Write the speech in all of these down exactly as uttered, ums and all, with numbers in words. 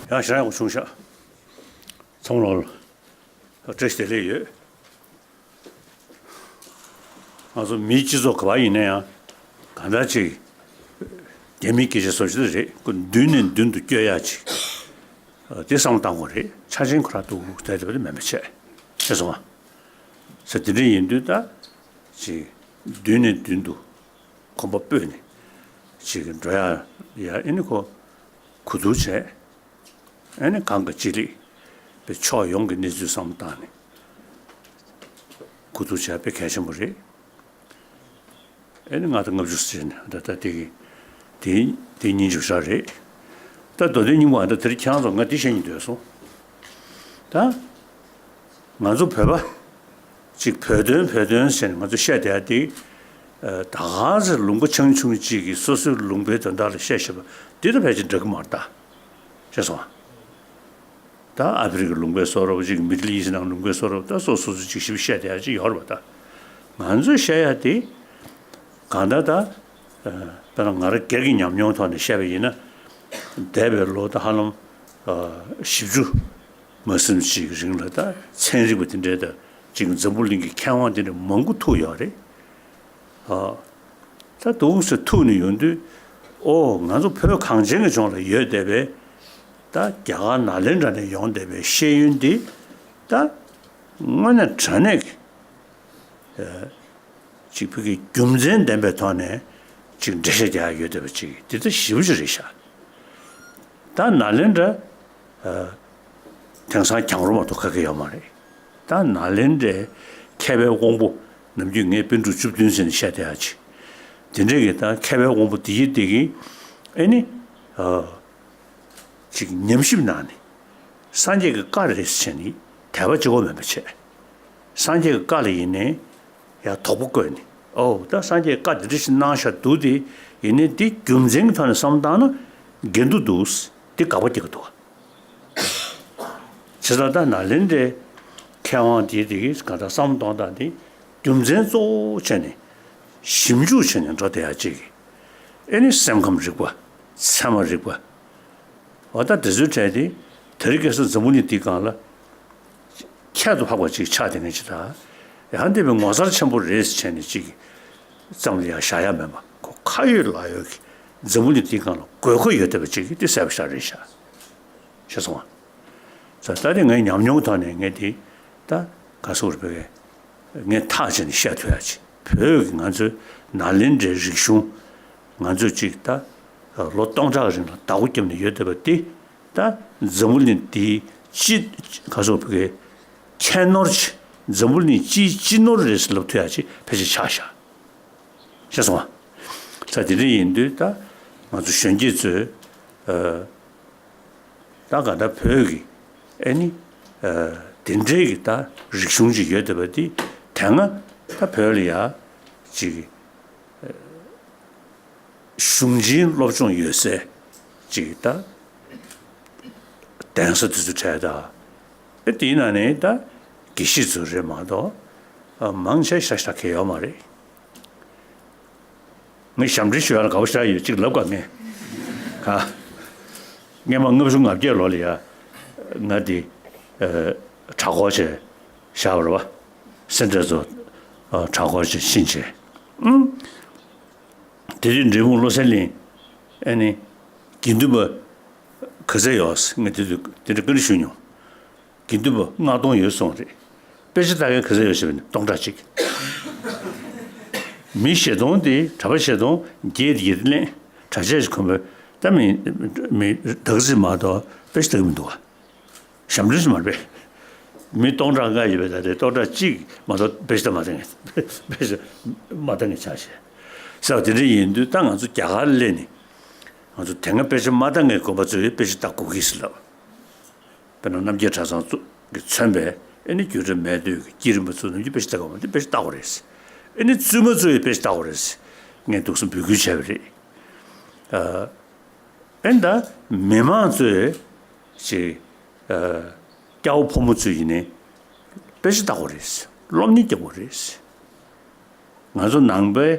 ཡང་ཞེ་དྲག་ཡག་པོ་བྱུང་ཤག་ཚང་མ་ལོ་བཀྲ་ཤིས་བདེ་ལེགས་ཡོད། ང་ཚོ་མིའི་སྤྱི་ཚོགས་ག་པར་ཡིན་ན་ཡང་གང་ལྟར་ཅིག་རྒྱ་མིའི་སྐད་ཆ་བཟོ་ཞིག་རེད། ཁོ་མདུན་ནས་མདུན་དུ་བསྐྱོད་ཡག་ཅིག་དེ་བསམ་བློ་བཏང་དགོས་རེད། ཆ་ཆེན་ཁོ་རང་འདུག་བསྡད་པ་དེ་མེད་པ་བྱས། ཤེས་སོང་ང་། ཟེར་དེ་འདྲ་ཡིན་དུས་ད་ཅིག་མདུན་ནས་མདུན་དུ་གོམ་པ་སྤོས་ནས་ཅིག་འགྲོ་ཡག་ཡ་ཨེ་ནི་ཁོ་གོ་བསྡུར་བྱས། ཨེ་ནི་གང་གི་ཅི་ལིག་པའི་ཕྱོགས་ཡོངས་ཀྱི་གནས་ཚུལ་བསམ་བློ་བཏང་ནས་གོ་བསྡུར་བྱས་དཔེ་གལ་ཆེན་པོ་རེད། ཨེ་ནི་ལྔ་དང་ལྔ་བཅུ་ཟེར་ནས་ད་ལྟ་དེ་གི་དེ་དེ་ཉིན་བཅུ་ཤར་རེད། ད་མདོ་དོན་སྙིང་པོ་ཨ་ད་དེར་ཁྱེད་རང་ཚོ་ང་དེ་བཤད་སྙིང་འདོད་སོང་། ད་ང་ཚོ་བོད་པ་ཅིག་བོད་དོན་བོད་དོན་ཟེར་ནས་ང་ཚོ་བཤད་བསྡད་ཡ་དེ་ད་ག་ཚོད་ལུང་པ་ཆུང་ཆུང་ཅིག་གིས་སོ་སོའི་ལུང་པའི་དོན་དག་ལ་བཤད་བཤད་པ་དེ་ད་ཕལ་ཆེར་འགྲིག་གི་མ་རེད་ད། ཤེས་སོང་ང་། ད་ཨ་ཕི་རི་ཀའི་ལུང་པའི་བཟོ་འདྲ་པོ་ཅིག་མི་ཌལ་ཨི་སི་ནང་ལུང་པའི་བཟོ་འདྲ་པོ་ད་སོ་སོ་སོ་ཅིག་ཞིབ་བཤད་བསྡད་ཡ་ཅིག་ཡོད་རེད་པ། ད་ང་ཚོས་བཤད་ཡ་དེ་གང་ལྟར་ད་དཔེར་ན་ང་རང་སྒེར་གྱི་ཉམས་མྱོང་ཐོག་ནས་བཤད་པ་ཡིན་ན། འདས་པའི་ལོ་ད་ཧ་ལམ་བཞི་བཅུ་མ་ཟིན་ཅིག་གི་རིང་ལ་ད་ཚན་རིག་པ་དེ་འདྲའི་ད་ཅིག་འཛམ་བུ་གླིང་གི་མཁས་དབང་དེ་འདྲ་མང་པོ་ཐུག་ཡོད་རེད། ཨ། ད་འདུག་སེ་ཐུག་ནས་ཡོང་དུས། ཨོ་ང་ཚོ་བོད་གངས་ཅན་གྱི་ལྗོངས་ལ་ཡོད་བསྡད་པའི་ད་རྒྱ་གར་ནཱ་ལེནྡྲ་ནས་ཡོང་བསྡད་པའི་ཤེས་ཡོན་འདི་ད་དངོས་གནས་དྲང་གནས་ཀྱི་ཅིག་བོད་ཀྱི་རྒྱུ་མཚན་ལྡན་པའི་ཐོག་ནས་ཅིག་འགྲེལ་བཤད་རྒྱག་ཡ་ཡོད་བསྡད་པ་ཅིག་འདི་ད་ཞེ་པོ་ཅིག་རེད་ཤག་ད་ནཱ་ལེནྡྲ་དེང་སང་གྱང་རོ་མ་གཏོགས་ག་གེ་ཡོད་མ་རེད། ད་ནཱ་ལེནྡྲའི་མཁས་པའི་དབང་པོ། ནམ་རྒྱུན་ངས་པཎ་གྲུབ་བཅུ་བདུན་ཟེར་ནས་བཤད་བསྡད་ཡ་ཅིག་དེ་འདྲའི་གི་ད་མཁས་པའི་དབང་པོ་འདི་ཡི་འདི་གི་ཨེ་ནི་ཅིག་ཉམས་ཞིབ་གནང་ནས་སངས་རྒྱས་ཀྱི་བཀའ་རེད་ཟེར་ནས་དད་པ་གཅིག་པོ་མེད་པ་བྱས། སངས་རྒྱས་ཀྱི་བཀའ་ལ་ཡིན་ནའི་ཡང་དོགས་པ་བཀོད་ནས། ཨོ་ད་སངས་རྒྱས་ཀྱི་བཀའ་འདི་འདྲ་ཞིག་གནང་བཞག་འདུག་དེ་ཡིན་ནའི་འདི་རྒྱུ་མཚན་གྱི་ཐོག་ནས་བསམ་བློ་བཏང་ན་འགལ་འདུ་འདུག་འདི་དགག་པ་རྒྱག་གི་འདུག་བྱས་ཙང་ད་ནཱ་ལེནྡྲའི་མཁས་དབང་དེ་དེ་གིས་གང་ལྟར་བསམ་བློ་གཏོང་སྟངས་དེ་རྒྱུ་མཚན་གཙོ་བོ་བྱས་ནས་ཞིབ་འཇུག་བྱས་ནས་འགྲོ་བསྡད་ཡ་ཅིག་ཨེ་ནི་སེམས་ཁམས་རིག་པ། ཚད་མ་རིག་པ། འོ་ད་དེ་ཚོའི་གྲས་དེ་དེ་རིང་ཁ་སང་འཛམ་བུ་གླིང་འདིའི་སྒང་ལ་ཁྱད་དུ་འཕགས་པ་ཅིག་ཆགས་བསྡད་མཁན་ཅིག་དང་། ཡང་འདི་བའི་ངོ་མཚར་ཆེན་པོ་རེད་ཟེར་བྱས་ནས་ཅིག་ཙམ་ལ་ཡང་བཞག་ཡ་མེད་པ། ཁོ་ཁ་ཡོད་ལག་ཡོད་ཀྱི་འཛམ་བུ་གླིང་འདིའི་སྒང་ལ་དགོས་མཁོ་ཡོད་བསྡད་པ་ཅིག་གིས་འདི་གསལ་པོ་ཞེ་དྲག་རེད་ཤག་ཤེས་སོང་ང་། ད་ལྟ་དེ་ངའི་ཉམས་མྱོང་ཐོག་ནས་ངས་དེ་ད་ག་སོགས་རེད་པས། ངས་ཐག་བཅད་ནས་བཤད་ཐུབ་ཡ་ཅིག་བོད་ཀྱི་ང་ཚོའི་ནཱ་ལེནྡྲའི་རིག་གཞུང་། ང་ཚོས་ཅིག་ད་ལོ་སྟོང་ཕྲག་རིང་ལ་བདག་པོ་བརྒྱབ་ནས་ཡོད་བསྡད་པ་འདི་ད་འཛམ་བུ་གླིང་འདིའི་སྤྱི་ག་སོགས་བོད་ཀྱི་ཁྱད་ནོར་ཅིག་འཛམ་བུ་གླིང་སྤྱིའི་སྤྱི་ནོར་རེད་ཟེར་ལབ་ཐུབ་ཡ་ཅིག་ཕལ་ཆེར་ཆགས་ཤག་ཤེས་སོང་ང་། ས་དེ་འདྲ་ཡིན་དུས་ད་ང་ཚོ་གཞོན་སྐྱེས་ཚོས་ཨ། ད་ག་ད་བོད་ཀྱི་ཨེ་ནི་ཨ། དེ་འདྲའི་གི་ད་རིག་གཞུང་ཅིག་ཡོད་བསྡད་པ་འདི་དེ་སྔ་ད་བོད་ལ་ཡ་ཅིག་གཞུང་ཆེན་སློབ་སྦྱོང་ཡོད་སའི་ཅིག་ད་གདན་ས་དེ་ཚོ་གྲས་ད་ཨེ་དེའི་ནང་ནས་ད་དགེ་བཤེས་ཚོ་རེད་མ་གཏོགས་ཨ། མང་ཆེ་ཤ་ཤ་གི་ཡོད་མ་རེད། ངས་ཞབས་འདྲེན་ཞུ་ཡ་ལ་དགའ་པོ་ཞེ་དྲག་ཡོད་ཅིག་ལབ་ག་ངས། ག་སྔོན་མ་ལྔ་བཅུ་ང་བརྒྱད་ལོ་ལ་ཡ། ང་འདི་ཨ། གྲྭ་སྐོར་བྱས་བཞག་པ་རེད་པ། སེ་འབྲས་ཚོ་ཨ། གྲྭ་སྐོར་བྱས་ཕྱིན་བྱས། ཨང་། དེ་དུས་འབྲས་སྤུངས་བློ་གསལ་གླིང་ཨེ་ནི་དགེ་འདུན་པ་ག་ཚད་ཡོད་ཟེར་ངས་དེ་དུས་དེ་འདྲ་བཀའ་འདྲི་ཞུས་མྱོང་། དགེ་འདུན་པ་ལྔ་སྟོང་ཡོད་གསུངས་རེད། དཔེ་ཆ་ལྟ་མཁན་ག་ཚོད་ཡོད་ཟེར་བ་ནི་སྟོང་ཕྲག་གཅིག་མི་བཞི་སྟོང་དེ་གྲྭ་པ་བཞི་སྟོང་བརྒྱད་དེ་བརྒྱད་དེ་ལེན། གྲྭ་ཆས་ཀྱི་ཁོམ་པས་ད་མི་མི་དག་ཟིག་མ་གཏོགས་དཔེ་ཆ་ལྟ་གི་མི་འདུག་བ། ཞབས་འདྲེན་ཞིག་མ་རེད་པས། མི་སྟོང་ཕྲག་ལྔ་ཡོད་པའི་ད་རེས་སྟོང་ཕྲག་གཅིག་མ་གཏོགས་དཔེ་ཆ་ལྟ་མ་ལྟ་མཁན། དཔེ་ཆ་མ་ལྟ་མཁན་ཆགས་ཤག་ཟེར་བ་དེ་འདྲ་ཡིན་དུས་ད་ང་ཚོ་རྒྱ་གར་སླེབས་ནས་ང་ཚོ་དེ་སྔ་དཔེ་ཆ་མ་ལྟ་མཁན་དགོན་པ་ཚོས་དཔེ་ཆ་ལྟ་དགོས་ཀྱི་ཟེར་ལབ། དཔེར་ན་རྣམ་རྒྱལ་གྲྭ་ཚང་ཚོ་གིས་མཚོན་པའི་ཨེ་ནི་རྒྱུད་གྲྭ་མལ་སྟོད་ཀྱི་བསྐྱེད་རིམ་པ་ཚོ་ནམ་རྒྱུན་དཔེ་ཆ་ལྟ་དགོས་པ་འདི་དཔེ་ཆ་ལྟ་དགོས་རེད། ཨེ་ནི་བཙུན་མ་ཚོ་ཡིས་དཔེ་ཆ་ལྟ་དགོས་རེད། ངས་འདུག་སེ་འབོད་སྐུལ་བྱས་པ་རེད། ཨ། ཨེ་ད་མི་མང་ཚོས་ཅིག་ཨ། སྐྱ་བོ་ཕོ་མོ་ཚོས་ཡིན་ནའི་དཔེ་ཆ་ལྟ་དགོས་རེད། སློབ་གཉེར་རྒྱག་དགོས་རེད། ང་ཚོ་ནང་པའི་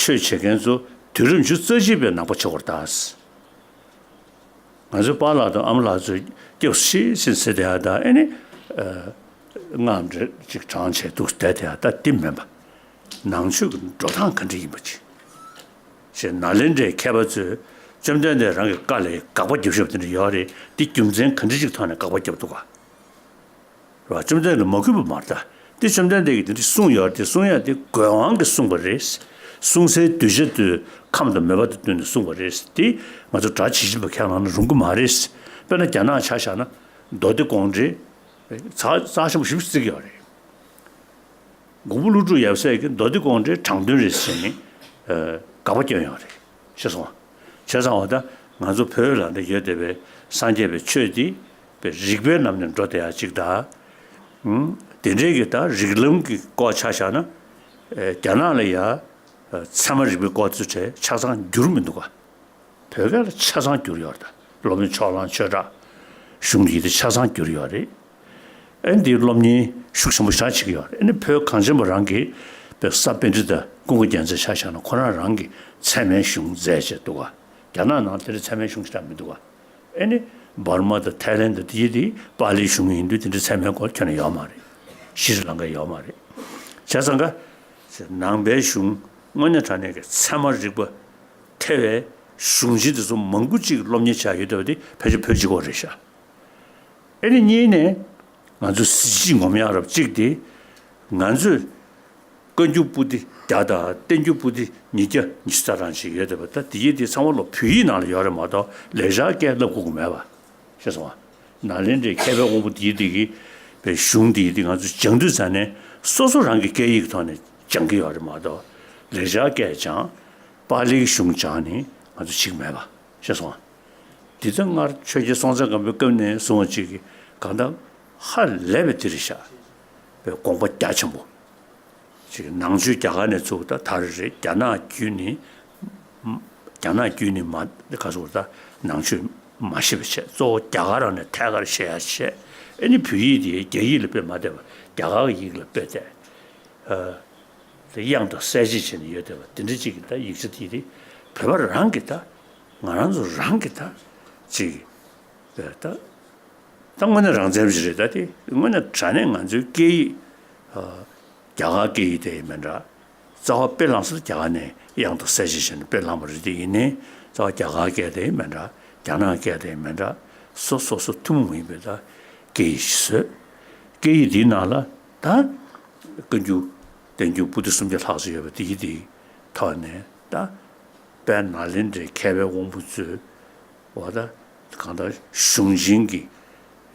ཆོས་བྱེད་མཁན་ཚོ་དུས་རབས་ཉི་ཤུ་རྩ་གཅིག་པའི་ནང་པ་བྱེད་དགོས་རེད་ད། ང་ཚོའི་པཱ་ལགས་དང་ཨ་མ་ལགས་ཚོས་སྐྱབས་སུ་མཆི་ཟེར་ཟེར་བསྡད་ཡ་དང་། ཨེ་ནི། ཨ། སྔགས་འདྲ་ཅིག་བགྲངས་བྱས་འདུག་བསྡད་དེ་ཡ། ད་འདི་མིན་པ། ནང་ཆོས་ཀྱི་འགྲོ་སྟངས་ག་འདྲ་ཡིན་པ་ཅིག་ཞེས་ནཱ་ལེནྡྲའི་མཁས་པ་ཚོས་བཅོམ་ལྡན་འདས་རང་གི་བཀའ་ལ་དགག་པ་རྒྱབ་ཤོག་དེ་འདྲ་ཡོད་རེད། འདི་རྒྱུ་མཚན་ག་འདྲ་ཅིག་ཐོག་ནས་དགག་པ་རྒྱབ་འདུག་ག་རེད་བ། བཅོམ་ལྡན་འདས་མ་གུས་པ་མ་རེད་ད། འདི་བཅོམ་ལྡན་འདས་ཀྱིས་འདི་འདྲ་གསུངས་ཡོད་རེད། དེ་གསུང་ཡ་དེ་དགོས་དབང་གིས་གསུངས་པ་རེད། གསུང་སའི་གདུལ་བྱ་ཚོས་ཁམས་དང་མོས་པ་དང་བསྟུན་ནས་གསུངས་པ་རེད། དེ་ང་ཚོ་སྒྲ་ཇི་བཞིན་པ་ཁས་བླངས་ན་རུང་གི་མ་རེད། དཔེར་ན་རྒྱ་ནག་ཆ་བཞག་ན་མདོ་སྡེ་དགོངས་འགྲེལ་རྩ་རྩ་ཆེན་པོ་ཞེ་པོ་ཅིག་བརྩི་གི་ཡོད་རེད། མགོན་པོ་ཀླུ་སྒྲུབ་ཡབ་སྲས་ཀྱིས་མདོ་སྡེ་དགོངས་འགྲེལ་དྲང་དོན་རེད་ཟེར་ནས། ཨ། དགག་པ་བསྐྱོན་ཡོད་རེད། ཤེས་སོང་ང་། བྱས་ཙང་བ་ད་ང་ཚོ་བོད་ལ་འདི་ཡོད་བསྡད་པའི་སངས་རྒྱས་པའི་ཆོས་འདི་པའི་རིགས་པའི་ལམ་ནས་འགྲོ་བསྡད་ཡ་ཅིག་དང་། ཨུམ། དེ་འདྲའི་གི་ད་རིགས་ལམ་གྱི་སྐོར་ཆ་བཞག་ན། ཨེ། རྒྱ་ནག་ལ་ཡ། ཨ། ཚད་མ་རིག་པའི་སྐོར་ཚོ་གྲས་ཆ་ཚང་འགྱུར་མི་འདུག་ག་བོད་སྐད་ལ་ཆ་ཚང་བསྒྱུར་ཡོད་རེད་ད། སློབ་དཔོན་ཕྱོགས་གླང་ཆོས་གྲགས་གཞུང་གི་དེ་ཆ་ཚང་བསྒྱུར་ཡོད་རེད། ཨ་ནི་འདིའི་སློབ་གཉེར་ཤུགས་ཆེན་པོ་ཞེ་དྲག་བྱེད་ཀྱི་ཡོད་རེད། ཨ་ནི་བོད་གངས་ཅན་པ་རང་གི་པའི་ས་པཎྜི་ཏ་ཀུན་དགའ་རྒྱལ་མཚན་ཆ་བཞག་ན་ཁོ་རང་རང་གི་ཚད་མའི་གཞུང་མཛད་བྱས་འདུག་ག་རྒྱ་ནག་ནང་དེ་འདྲའི་ཚད་མའི་གཞུང་ཞེ་དྲག་མི་འདུག་ག་ཨ་ནི་འབར་མ་དང་ཐའི་ལེན་དང་དེ་ཡི་དེ་པཱ་ལིའི་གཞུང་ཡིན་དུས་དེ་འདྲའི་ཚད་མའི་སྐོར་ཁྱོན་ནས་ཡོད་མ་རེད། ཤྲི་ལང་ཀ་ཡོད་མ་རེད། བྱས་ཙང་ཀ་ནང་པའི་གཞུང་དངོས་གནས་དྲང་གནས་ཀྱི་ཚད་མ་རིག་པ་ཐེ་བའི་གཞུང་ཆེན་དེ་ཚོ་མང་པོ་ཅིག་སློབ་གཉེར་བྱས་ཡོད་བསྡད་པ་དེ་ཕལ་ཆེར་བོད་གཅིག་པོ་རེད་ཤག་ཨེ་ནི་གཉིས་ནས་ང་ཚོ་གཟི་བརྗིད་ངོམ་ཡག་རབ་གཅིག་དེ། ང་ཚོས་བཀའ་འགྱུར་པོ་ཏི་བརྒྱ་དང་བསྟན་འགྱུར་པོ་ཏི་ཉིས་བརྒྱ་ཉི་ཤུ་རྩ་གྲངས་ཅིག་ཡོད་བསྡད་པ། ད་དེ་ཡི་དེ་ཚང་མ་ལོ་བོད་ཡིག་ནང་ལ་ཡོད་རེད་མ་གཏོགས་ལེགས་སྦྱར་སྐད་བསླབ་དགོས་ཀྱི་མེད་པ། ཤེས་སོང་ང་། ནཱ་ལེནྡྲའི་མཁས་པའི་དབང་པོ་དེ་ཡི་དེ་གི་པའི་གཞུང་དེ་ཡི་དེ་ང་ཚོས་སྦྱང་དུས་ཙང་ནས་སོ་སོ་རང་གི་སྐད་ཡིག་གི་ཐོག་ནས་སྦྱང་གི་ཡོད་རེད་མ་གཏོགས་ལེགས་སྦྱར་སྐད་སྦྱང་། པཱ་ལིའི་གཞུང་སྦྱང་ནས་ང་ཚོ་བྱེད་ཀྱི་མེད་པ། ཤེས་སོང་ང་། འདི་ཚོ་སྔར་ཆོས་རྒྱལ་སྲོང་བཙན་སྒམ་པོའི་སྐབས་ནས་བཟུང་བ་ཅིག་གི་གང་ལྟར་ཧ་ལས་པའི་དེ་རེད་ཤག་པའི་དགོངས་པ་རྒྱ་ཆེན་པོ། ཅིག་ནང་ཆོས་རྒྱ་གར་ནས་ཚུར་ད་ད་རེ་རེད། རྒྱ་ནག་བརྒྱུད་ནས། རྒྱ་ནག་བརྒྱུད་ནས་མ་ག་ཚོད་ད་ནང་ཆོས་མ་ཤེས་པ་བྱས། གཙོ་བོ་རྒྱ་གར་རང་ནས་ཐད་ཀར་བཤད་ཡ་བྱས། ཨེ་ནི་བོད་ཡིག་དེ་རྒྱ་ཡིག་ལ་དཔེ་མ་བལྟས་པར་རྒྱ་གར་གྱི་ཡིག་ལ་དཔེ་བལྟས། ཨ། དབྱངས་དང་གསལ་བྱེད་བྱས་ནས་ཡོད་བསྡད་པ་དེ་འདྲ་ཅིག་གི་ད་ཡིག་ཆ་དེ་རེད། བོད་པ་རང་གི་ད་ང་རང་ཚོ་རང་གི་ད་ཅིག་ད་ད་དངོས་གནས་རང་བཙན་ཞིག་རེད། ད་དེ་དངོས་གནས་དྲང་གནས་ང་ཚོའི་སྐད་ཡིག་ཨ། རྒྱ་གར་སྐད་ཡིག་དེ་ཡིན་མིན་འདྲ། རྩ་བ་དཔེ་བླངས་ས་རྒྱ་གར་ནས་དབྱངས་དང་གསལ་བྱེད་བྱས་ནས་དཔེ་བླངས་པ་རེད། དེ་ཡིན་ནའི་རྩ་བ་རྒྱ་གར་སྐད་དེ་ཡིན་མིན་འདྲ། རྒྱ་ནག་སྐད་དེ་ཡིན་མིན་འདྲ། སོ་སོ་སོ་ཐུན་མོང་མ་ཡིན་པའི་ད་སྐད་ཡིག་ཞིག་བཟོས། སྐད་ཡིག་འདིའི་ནང་ལ་ད་བཀའ་འགྱུར་བསྟན་འགྱུར་པོ་ཏི་སུམ་བརྒྱ་ལྷག་ཙམ་ཡོད་པ་དེ་ཡི་དེའི་ཐོག་ནས་ད་དཔལ་ནཱ་ལེནྡྲའི་མཁས་པའི་དབང་པོ་ཚོས་འོ་ད་གང་ལྟར་གཞུང་ཆེན་གྱི་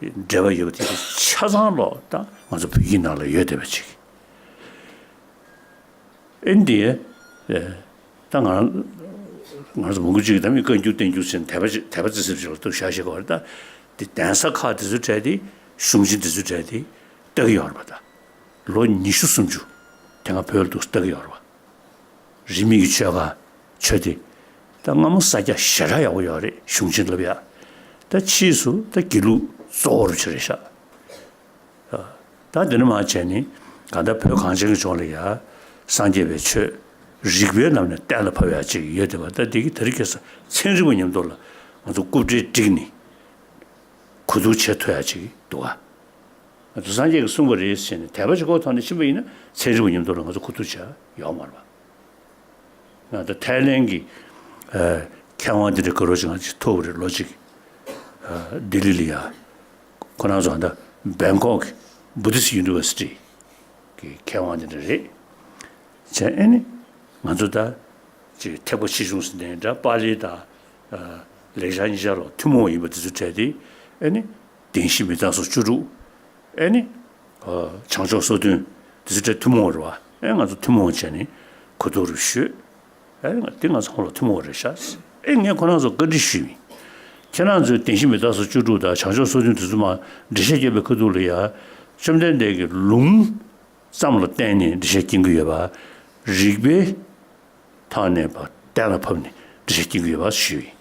འགྲེལ་པ་ཡོད་པ་དེ་ཆ་ཚང་ལོག་ད་ང་ཚོ་བོད་ཡིག་ནང་ལ་ཡོད་བསྡད་པ་ཅིག་ཨེ་འདི། ཨེ། ད་ང་ང་ཚོ་མང་པོ་ཅིག་གིས་ད་མི་བཀའ་འགྱུར་བསྟན་འགྱུར་ཟེར་ནས་དད་པ་ཅིག་དད་པ་བརྩི་སྲིད་ཅིག་ལ་གཏུགས་བཞག་ཤེས་གོ་རེད། ད་འདི་གདན་ས་ཁག་དེ་ཚོའི་གྲས་དེ་གཞུང་ཆེན་དེ་ཚོའི་གྲས་དེ་ལྟ་གི་ཡོད་རེད་པ། ད་ལོ་ཉི་ཤུ་སུམ་ཅུ་དེ་སྔ་བོད་ལ་འདུག་ལྟ་གི་ཡོད་རེད་པ། རིས་མེད་ཀྱི་ཆོས་ཁག་ཆོས་སྡེ། ད་སྔ་མོ་ས་རྒྱ་ཞེ་དྲག་ཡག་པོ་ཡོད་རེད། གཞུང་ཆེན་ལབ་ཡ། ད་ཕྱིས་སུ་ད་དགེ་ལུགས་གཙོ་བོ་རུ་ཆེ་རེད་ཤག་ད་འདི་ནས་མར་བྱས་ནས་གང་ལྟར་བོད་གངས་ཅན་གྱི་ལྗོངས་ལ་ཡ་སངས་རྒྱས་པའི་ཆོས་རིགས་པའི་ལམ་ནས་གཏན་ལ་ཕབ་ཡ་ཅིག་ཡོད་བསྡད་པ། ད་འདི་གི་དེ་རིང་ཁ་སང་ཚན་རིག་པ་མཉམ་དུ་ལ་ང་ཚོ་རྐུབ་སྤྲེལ་བསྒྲིགས་ནས་གོ་བསྡུར་བྱེད་ཐུབ་ཡ་ཅིག་འདུག་ག་ང་ཚོ་སངས་རྒྱས་ཀྱིས་གསུངས་པ་རེད་ཟེར་ནས་དད་པ་ཅིག་ཁོ་ཐོག་ནས་ཕྱིན་པ་ཡིན་ན་ཚན་རིག་པ་མཉམ་དུ་ལ་ང་ཚོ་གོ་བསྡུར་བྱ་ཡོད་མ་རེད་པ། ང་ད་ཐའི་ལེན་གྱི་ཨ་མཁས་དབང་དེ་འདྲ་དགའ་རབ་ཅིག་ང་ཅིག་ཐུག་པ་རེད། ལོ་གཅིག་ཨ་ལྡི་ལི་ལ་ཡ། ཁོ་རང་ཚོ་ད་བེང་ཀོག་གི་Buddhist University་གི་མཁས་དབང་དེ་འདྲ་རེད། བྱས་ཨེ་ནི་ང་ཚོ་ད་ཅིག་ཐེག་པ་ཆེ་ཆུང་ཟེར་ནའི་འདྲ། པཱ་ལི་དང་ཨ་ལེགས་སྦྱར་གཉིས་ཆ་ལ་ཐུན་མོང་ཡིན་པ་དེ་ཚོ་གྲས་དེ་ཨེ་ནི་བདེན་བཞི་མི་རྟག་སོགས་བཅུ་དྲུག་ཨེ་ནི། ཨ། བྱང་ཆུབ་སོ་བདུན་དེ་ཚོ་གྲས་ཐུན་མོང་རེད་བ། ཨེ་ང་ཚོ་ཐུན་མོང་བྱས་ནས་གོ་བསྡུར་ཞུས། ཨེ་འདི་ང་ཚོ་ཁོང་ལ་ཐུན་མོང་རེད་ཤག་ཨེ་ངས་ཁོ་རང་ཚོ་བཀའ་འདྲི་ཞུས་ཡིན། ཁྱེད་རང་ཚོས་བདེན་བཞི་མི་རྟག་སོགས་བཅུ་དྲུག་དང་བྱང་ཆུབ་སོ་བདུན་དེ་ཚོ་མར་འགྲེལ་བཤད་བརྒྱབ་པའི་ཁ་ཐུག་ལ་ཡ། བཅོམ་ལྡན་འདས་ཀྱིས་ལུང་ཙམ་ལ་བརྟེན་ནས་འགྲེལ་བཤད་སྐྱོན་གྱི་ཡོད་པ། རིགས་པའི་ཐོག་ནས་ཕར་གཏན་ལ་ཕབ་ནས་འགྲེལ་བཤད་སྐྱོན་གྱི་ཡོད་པ་ཞུས་ཡིན།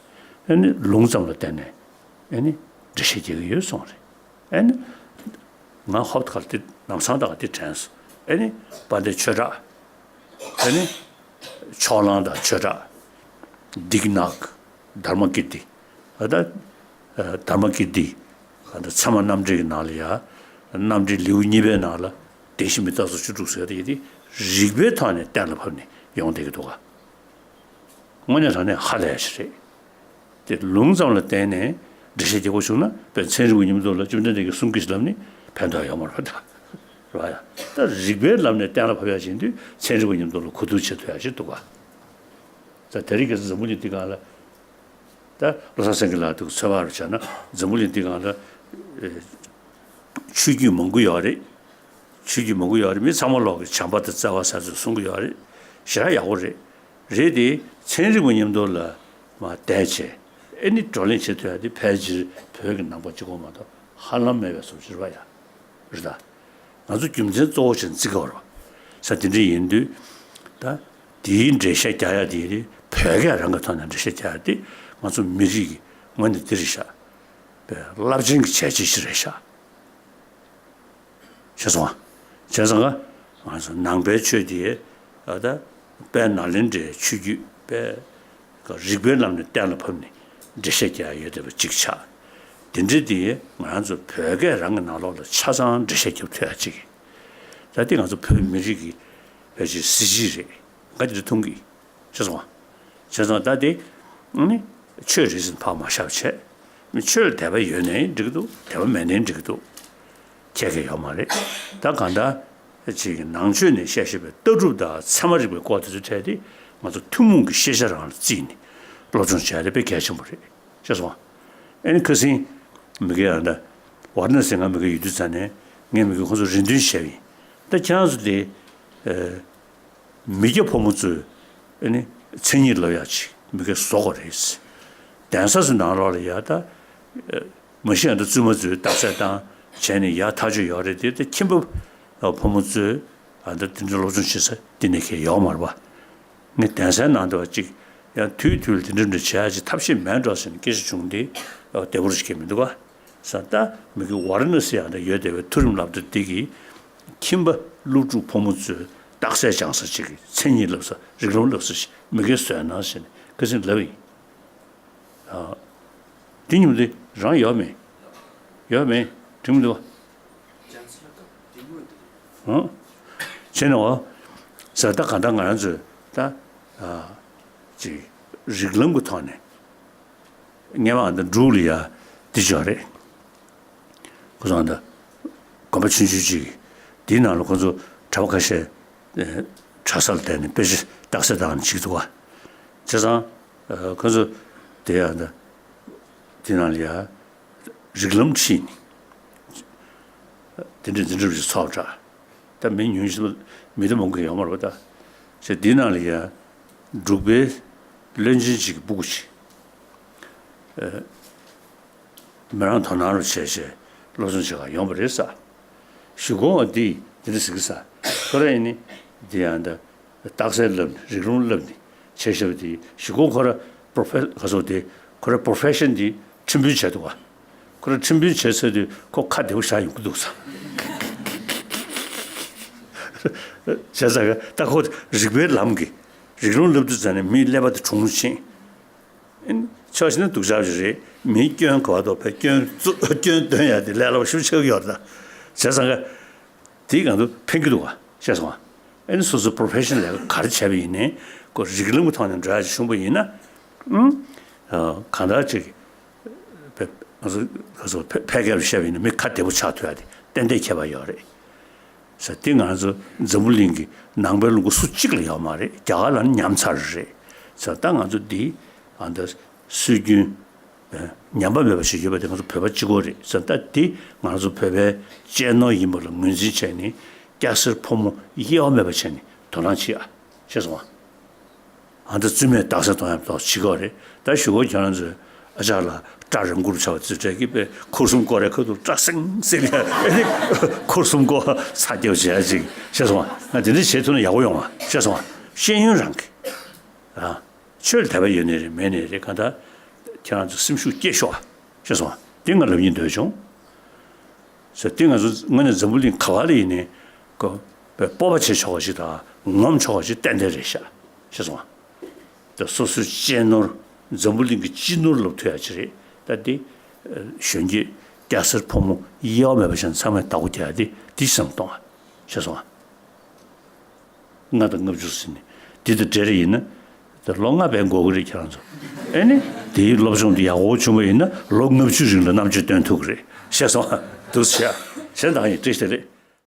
ཨེ་ནི་ལུང་ཙམ་ལ་བརྟེན་ནས་ཨེ་ནི་འགྲེལ་བཤད་རྒྱག་གི་ཡོད་གསུངས་རེད། ཨེ་ནི། ང་ཧོབ་ཁ་ལ་དེ་ལམ་སང་དག་དེ་དྲན་སོང་། ཨེ་ནི་དཔལ་ལྡན་ཆོས་གྲགས། ཨེ་ནི་ཕྱོགས་གླང་དང་ཆོས་གྲགས། དིག་ནག་དྷརྨ་ཀིརྟི། ཨ་ད་ ཨ་དྷརྨ་ཀིརྟི་གང་ལྟར་ཚད་མ་རྣམ་འགྲེལ་གྱི་ནང་ལ་ཡ། རྣམ་འགྲེལ་ལེའུ་གཉིས་པའི་ནང་ལ་བདེན་བཞི་མི་རྟག་སོགས་བཅུ་དྲུག་ཟེར་ཏེ་ཡོད་དེ། རིགས་པའི་ཐོག་ནས་གཏན་ལ་ཕབ་ནས་ཡོང་བསྡད་ཀྱི་འདུག་ག། དངོས་གནས་དྲང་གནས་ཧ་ལས་ཞིག་རེད། དེ་ལུང་ཙམ་ལ་བརྟེན་ནས་འགྲེལ་བཤད་རྒྱག་དགོས་བྱུང་ན་དཔེར་ན་ཚན་རིག་པ་མཉམ་དུ་ལ་བཅོམ་ལྡན་འདས་ཀྱིས་གསུང་གི་ཞིག་ལབ་ནི་ཕན་ཐོགས་ཡོད་མ་རེད་པ། ད་རེད་པ། ཡ་ད་རིགས་པའི་ལམ་ནས་གཏན་ལ་ཕབ་ཡ་བྱེད་དུས་ཚན་རིག་པ་མཉམ་དུ་ལ་གོ་བསྡུར་བྱེད་ཐུབ་ཡ་ཞིག་འདུག་ག། ད་དེ་རིང་ཁ་སང་འཛམ་བུ་གླིང་འདི་སྒང་ལ། ད་བློ་བཟང་སེང་གེ་ལགས་དུ་ཚོད་དཔག་རུ་བྱས་ན་འཛམ་བུ་གླིང་འདི་སྒང་ལ་ཨེ་ཆོས་བརྒྱུད་མང་པོ་ཡོད་རེད། ཆོས་བརྒྱུད་མང་པོ་ཡོད་རེད། མི་ཚང་མ་ལོག་གི་བྱམས་པ་དང་བརྩེ་བ་ཟེར་ཚུལ་གསུང་གི་ཡོད་རེད། ཞེ་དྲག་ཡག་པོ་རེད། རེད་དེ་ཚན་རིག་པ་མཉམ་དུ་ལ་མར་བསྡད་བྱས་ཨེ་ནི་བགྲོ་གླེང་བྱེད་ཐུབ་ཡ་དེ་ཕལ་ཆེར་བོད་ཀྱི་ནང་པ་གཅིག་པོ་མ་གཏོགས་ཧ་ལམ་མེད་པའི་བཟོ་ཅིག་རེད་པ་ཡ། རེད་ད། ང་ཚོ་རྒྱུ་མཚན་གཙོ་བོ་ཆེན་བརྩི་གི་ཡོད་རེད་པ། ས་དེ་འདྲ་ཡིན་དུས། ད་དེའི་འགྲེལ་བཤད་རྒྱག་ཡ་དེ་བོད་སྐད་རང་གི་ཐོག་ནས་འགྲེལ་བཤད་རྒྱག་ཡ་དེ་ང་ཚོ་མི་རིགས་ཀྱི་ངོས་ནས་འདི་རེད་ཤག། པའི་རླབས་ཆེན་གྱི་བྱས་རྗེས་ཤིག་རེད་ཤག། ཤེས་སོང་ང་། བྱས་ཙང་ང་ཚོ་ནང་པའི་ཆོས་དེ་ཨ་ད་དཔལ་ནཱ་ལེནྡྲའི་ཆོས་བརྒྱུད་པའི་རིགས་པའི་ལམ་ནས་གཏན་ལ་ཕབ་ནས་འགྲེལ་བཤད་རྒྱག་ཡ་ཡོད་བསྡད་པ་གཅིག་ཆགས། དེ་འདྲ་དེ་ང་རང་ཚོ་བོད་སྐད་རང་གི་ནང་ལོགས་ལ་ཆ་ཚང་འགྲེལ་བཤད་རྒྱབ་ཐུབ་ཡ་གཅིག། ད་དེ་ང་ཚོ་བོད་མི་རིགས་ཀྱི་ཕལ་ཆེར་གཟི་བརྗིད་རེད། ང་དེ་འདྲ་མཐོང་གི། ཤེས་སོང་ང་། བྱས་ཙང་ད་དེ་ནི་ཆོས་རེད་ཟེར་ཕར་མ་བཞག་བྱས། མི་ཆོས་ལ་དད་པ་ཡོད་ནའི་འགྲིག་གི་འདུག། དད་པ་མེད་ནའི་འགྲིག་གི་འདུག། ཁྱད་ཁྱད་ཡོད་མ་རེད། ད་གང་ལྟར་ཅིག་ནང་ཆོས་ནས་བཤད་བཞིན་པའི་ལྟ་གྲུབ་དང་ཚད་མ་རིག་པའི་སྐོར་དེ་ཚོའི་གྲས་དེ་ང་ཚོ་ཐུན་མོང་གི་ཤེས་བྱ་རང་ལ་བརྩིས་ནས་སློབ་སྦྱོང་བྱས་ཏེ་དཔེ་གལ་ཆེན་པོ་རེད། ཤེས་སོང་ང་། ཨ་ནི་ཁ་སང་མི་སྒེར་ཨ་ད་ཝཱ་ར་ཎ་སི་ང་མི་སྒེར་ཡོད་དུས་ཙ་ནས་ངས་མི་སྒེར་ཁོང་ཚོ་རེ་འདུན་བྱས་པ་ཡིན། ད་ཁྱེད་རང་ཚོ་དེ་ཨ། མི་སྐྱ་ཕོ་མོ་ཚོས་ཨ་ནི་མཚན་ཉིད་ལབ་ཡག་ཅིག་མི་སྒེར་བཟོ་དགོས་རེད། གདན་ས་ཚོའི་ནང་ལོགས་ལ་ཡ་ད་མ་གཞི་ཨ་ད་བཙུན་མ་ཚོས་རྟགས་གསལ་བཏང་བྱས་ནས་ཡ་ཐག་ཆོད་ཡོད་རེད་དེ། ད་ཁྱིམ་པ་ཕོ་མོ་ཚོས་ཨ་ད་དེ་འདྲ་སློབ་སྦྱོང་བྱེད་ས་འདི་ནས་ཁེལ་ཡོད་མ་རེད་པ། ངས་གདན་སའི་ནང་དུ་བ་ཅིག་ཡང་དུས་དུས་ལ་དེ་འདྲ་འདྲ་བྱེད་ཡག་ཅིག་ཐབས་ཤེས་མེད་འགྲོ་ཟེར་ནས་སྐད་ཆ་བྱུང་སྟེ་བདེ་པོ་རེ་ཞིག་མི་འདུག་ག། ས་ད་མི་གི་ཝཱ་ར་ཎ་སི་ཡང་ད་ཡོད་བསྡད་པའི་མཐོ་རིམ་སློབ་གྲྭ་འདི་གི་ཁྱིམ་པ་སློབ་ཕྲུག་ཕོ་མོ་ཚོས་རྟགས་གསལ་སྦྱང་ས་ཅིག་གི་མཚན་ཉིད་ལབ་ས་རིགས་ལམ་ལབ་ས་ཞིག་མི་གི་བཟོས་གནང་ཟེར་ནས་ཁ་སང་ལབ་ཡིན། ཨ། འདི་ཉིན་འདི་རང་ཡོད་མེད། ཡོད་མེད་དྲན་མི་འདུག་བ། ཨང་། བྱས་ནས་འོ། ས་ད་ག་ད་ང་རང་ཚོས་ད་ཨ་ཅིག་རིགས་ལམ་གྱི་ཐོག་ནས། སྔས་མ་ཨ་ད་འབྲུག་ལ་ཡ་འདི་ཅོག་རེད། ཁོ་ཚོ་ཨ་ད་དགོན་པ་ཆུང་ཆུང་ཅིག་འདིའི་ནང་ལ་ཁོ་ཚོ་གྲྭ་པ་ཁ་ཤས་གྲྭ་ས་ལ་བསྡད་ནས་དཔེ་ཆ་རྟགས་གསལ་བཏང་ནས་བྱེད་ཀྱི་འདུག་ག། བྱས་ཙང་ཁོ་ཚོ་དེ་ཨ་ད་འདི་ནང་ལ་ཡ་རིགས་ལམ་ཁྲིད་ནས་འདི་འདྲ་འདི་འདྲ་ཚོགས་གྲྭ། ད་མི་ཉུང་ཤོས་མི་ད་མང་པོ་ཡོད་མ་རེད་པ་ད། ཞེས་འདི་ནང་ལ་ཡ་འབྲུག་པའི་བློན་ཆེན་ཅིག་གི་སྤུ་གུ་ཅིག་ཨེ། མི་རང་དོ་སྣང་རུ་བྱས་བྱས་སློབ་སྦྱོང་བྱེད་གར་ཡོང་པ་རེད་ས། གཞུག་གུ་འོ་འདི་འདི་འདྲ་ཟེར་གི་ས། ཁོ་ར་ཡིན་ནི་འདི་ཡང་ད། རྟགས་གསལ་བསླབ་ནས་རིགས་ལམ་བསླབ་ནས་བྱས་བཞག་པ་དེ་གཞུག་གུ་ཁོ་ར་པོ་རོ་ཕེ་ག་ཚོད་དེ་ཁོ་ར་པོ་རོ་ཕེ་ཤན་དེ་ཁྲིམས་དཔོན་བྱས་འདུག་ག། ཁོ་ར་ཁྲིམས་དཔོན་བྱས་ཚར་དུས་ཁོ་ཁ་བདེ་པོ་བཞག་ཡོང་གི་འདུག་ས། བྱས་ཙང་ད་ཁོ་རིགས་པའི་ལམ་གྱི་རིགས་ལམ་བསླབ་དུས་ཙ་ནས་མིའི་ཀླད་པ་དེ་གྲུང་རུ་ཕྱིན། ཕྱོགས་གཅིག་ནས་སྡུག་ཅག་ཅིག་རེད། མིའི་སྐྱོན་ག་བ་དོ་བས་སྐྱོན་རྩོད་སྐྱོན་སྟོན་ཡ་དེ་ལས་སླ་པོ་ཞེ་པོ་ཆགས་ཀྱི་ཡོད་རེད་ད། བྱས་ཙང་ག་དེས་ང་ཚོ་ཕན་གྱི་འདུག་ག། ཤེས་སོང་ང་། ཨ་ནི་སོ་སོའི་པོ་རོ་ཕེ་ཤན་ལས་ཀ་ག་རེ་བྱས་པ་ཡིན་ནའི་ཁོ་རིགས་ལམ་གྱི་ཐོག་ནས་འགྲོ་ཡ་ཅིག་བྱུང་པ་ཡིན་ན། ཨང་། གང་ལྟར་ཅིག་ཕེ་ང་ཚོ་ང་ཚོ་ཕལ་སྐད་ལ་བཤད་པ་ཡིན་ན་མི་ཁ་བདེ་པོ་ཆགས་ཐུབ་ཡ་དེ་ཏན་ཏན་ཁྱད་པར་ཡོད་རེད། ས་དེ་ང་ཚོ་འཛམ་བུ་གླིང་གི་ནང་པའི་ལུང་པ་སུ་གཅིག་ལ་ཡོད་མ་རེད། རྒྱ་གར་ལ་ནི་ཉམས་ཚར་རེད། ས་ད་ང་ཚོ་འདི་ཨ་ད་སྲོལ་རྒྱུན་ཉམས་པ་མེད་པ་ཞིག་ཡོད་པ་དེ་ང་ཚོ་བོད་པ་གཅིག་པོ་རེད་ཟེར། ད་འདི་ང་ཚོ་བོད་པའི་གཅེས་ནོར་ཡིན་པ་ལ་ངོས་འཛིན་བྱས་ནས་སྐྱ་སེར་ཕོ་མོ་དབྱེ་བ་མེད་པ་བྱས་ནས་དོ་སྣང་བྱེད་ཨ། ཤེས་སོང་ང་། ཨ་ད་བཙུན་མས་རྟགས་གསལ་གཏོང་ཡག་ཐོག་བྱེད་དགོས་རེད། ད་གཞུག་གུ་ཁྱེད་རང་ཚོས་ཨ་ཅག་ལ་སྐྲ་རིང་པོ་ཆགས་པ་ཚོའི་གྲས་ཀྱིས་དཔེ་འཁོར་གསུམ་སྐོར་རེ་ཁ་ཐུག་སྐྲ་སེང་སེང་ལ་ཨེ་ནི་འཁོར་གསུམ་སྐོར་ཚ་རྒྱབ་བྱེད་ཡ་ཅིག་ཤེས་སོང་ང་། ང་དེ་འདྲ་བྱེད་ཐུབ་ན་ཡག་པོ་ཡོང་ང་། ཤེས་སོང་ང་། ཤེས་ཡོན་རང་གི་ཨ། ཆོས་ལ་དད་པ་ཡོད་ནའི་རེད་མེད་ནའི་རེད། གང་ལྟར་ཁྱེད་རང་ཚོ་སེམས་ཤུགས་སྐྱེད་ཤོག་ཨ། ཤེས་སོང་ང་། དེ་ང་ལབ་སྙིང་འདོད་བྱུང་། ཟེར་དེ་ང་ཚོ་དངོས་གནས་འཛམ་བུ་གླིང་ག་བ་ལ་ཡིན་ནའི་ཀོ་སྤོབས་པ་བྱེད་ཆོག་པ་ཞིག་དང་ངོམ་ཆོག་པ་ཞིག་ཏན་ཏན་རེད་ཤག། ཤེས་སོང་ང་། ད་སོ་སོའི་གཅེས་ནོར་འཛམ་བུ་གླིང་གི་སྤྱི་ནོར་ལབ་ཐུབ་ཡ་ཅིག་རེད། ད་དེ་ གཞོན་སྐྱེས་སྐྱ་སེར་ཕོ་མོ་དབྱེ་བ་མེད་པ་བྱས་ནས་ཚང་མས་བདག་པོ་རྒྱག་ཡ་དེ་དེ་བསམ་བློ་གཏོང་བ། ཤེས་སོང་ཨ། ལྔ་དང་ལྔ་བཅུ་ཟིན་ནས་འདི་དང་འབྲེལ་ཡིན་ན། དེ་ལོ་ལྔ་པའི་འགོར་གི་རེད་ཁྱེད་རང་ཚོ། ཨེ་ནི། དེའི་སློབ་སྦྱོང་དེ་ཡག་པོ་བྱུང་བ་ཡིན་ན་ལོ་ལྔ་བཅུ་རིང་ལ་རྣམ་དཔྱོད་སྟོན་ཐུབ་ཀྱི་རེད། ཤེས་སོང་ཨ། འདུག་སེ་བྱས། གཞན་དག་ཡིན་བཀྲ་ཤིས་བདེ་ལེགས།